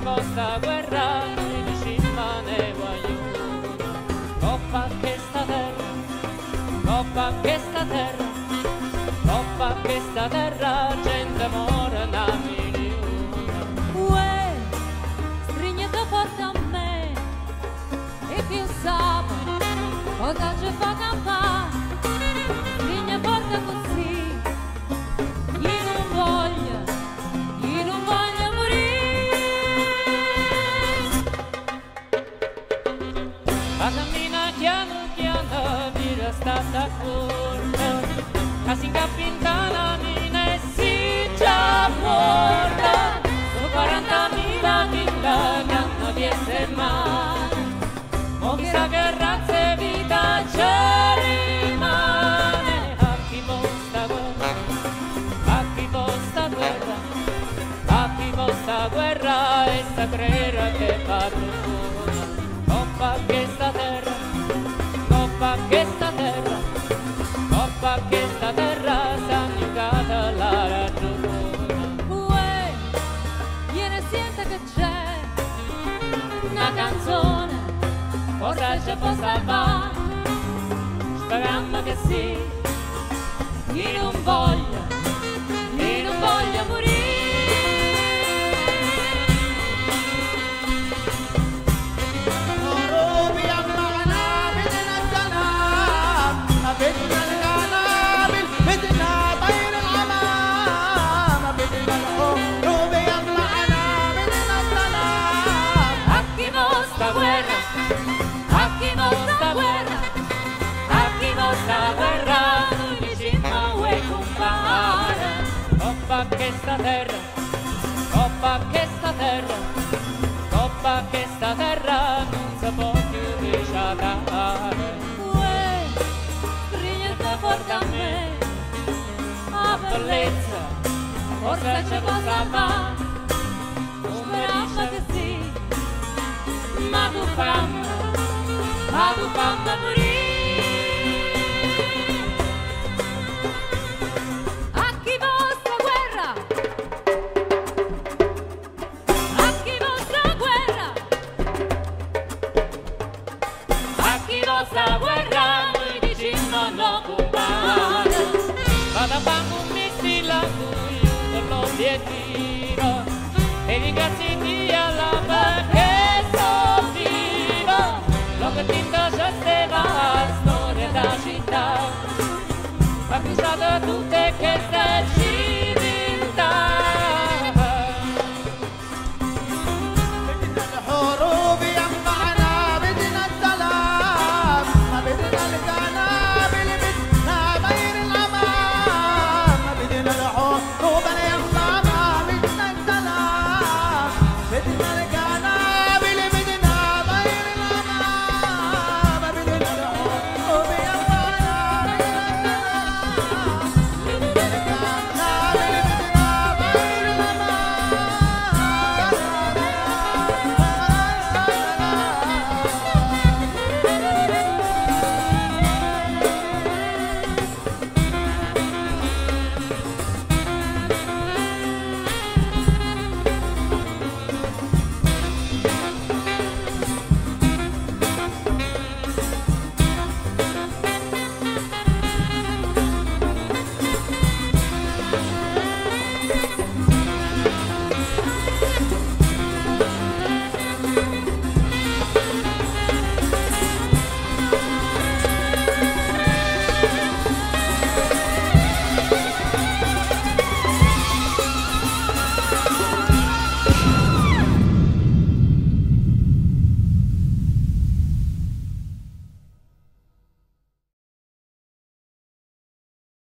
vo' sta guerra, noi dicimmo ne guaglione. Coppa questa terra, coppa questa terra, coppa questa terra, gente muore una milione. Uè, strignete forte a me e chi sa cosa ci fa campare. Strigne forte così, io non voglio, io non voglio morire. Ma cammina piano piano, vira stata corta, a si incapinta la mina e si già morta. Su 40.000 villa che hanno di mano, mo chissà che razza e vita ci rimane. A chi vuole sta guerra, a chi vuole sta guerra, a chi vuole sta guerra e sa credere che padrona. Coppa questa terra, coppa questa terra, coppa questa terra, s'ha la ragione. Uè, ieri sente che c'è una canzone, forse ci può salvare. Speriamo che sì, io non voglio, io non voglio morire. A chi vuole sta guerra, a chi vuole sta guerra, a chi vuole sta guerra, noi diciamo uè compare. Coppa questa terra, coppa questa terra, coppa questa terra, non si può più risciatare. Uè, strignete forte a me, a Bellezza, forse ci può salvare. Speriamo che sì, Ma tu fammi, ma tu fammi morire. A chi vuole sta guerra? A chi vuole sta guerra? A chi vuole sta guerra, noi diciamo no compare. Vado a fare un missile a cui con l'obiettivo e ringrazio Dio alla perché sono vivo. Lo che tinta già stava storia da città, ha crociato tutte queste civiltà. بدنا الحروب يمعنا، بدنا السلام، ما بدنا القنابل، بدنا غير الأمام. ما بدنا الحروب يمعنا، بدنا السلام، بدنا القنابل.